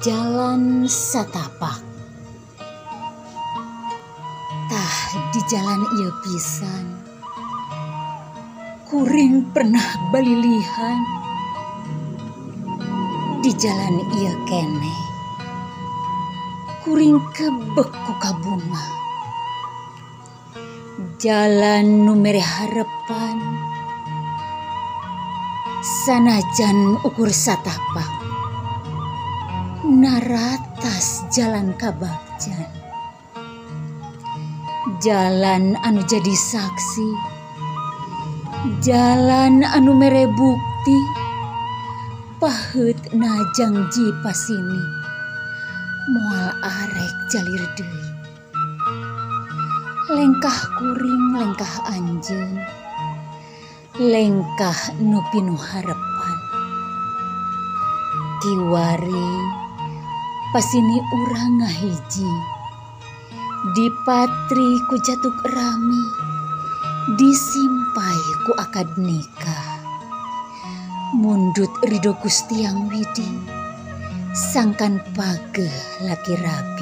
Jalan satapak. Tah di jalan ieu pisan. Kuring pernah balilihan. Di jalan ieu keneh. Kuring kebek ku kabunga. Jalan nu mere harepan. Sanajan ukur satapak. Naratas jalan kabagjan. Jalan anu jadi saksi. Jalan anu mere bukti. Paheut najangji pasini. Moal arek jalir deui. Lengkah kuring lengkah anjeun. Lengkah nu pinuh harepan. Kiwari pasini urang ngahiji. Dipatri ku jatuk rami, disimpai ku akad nikah. Mundut ridho Gusti Yang Widi, sangkan pageh laki rabi.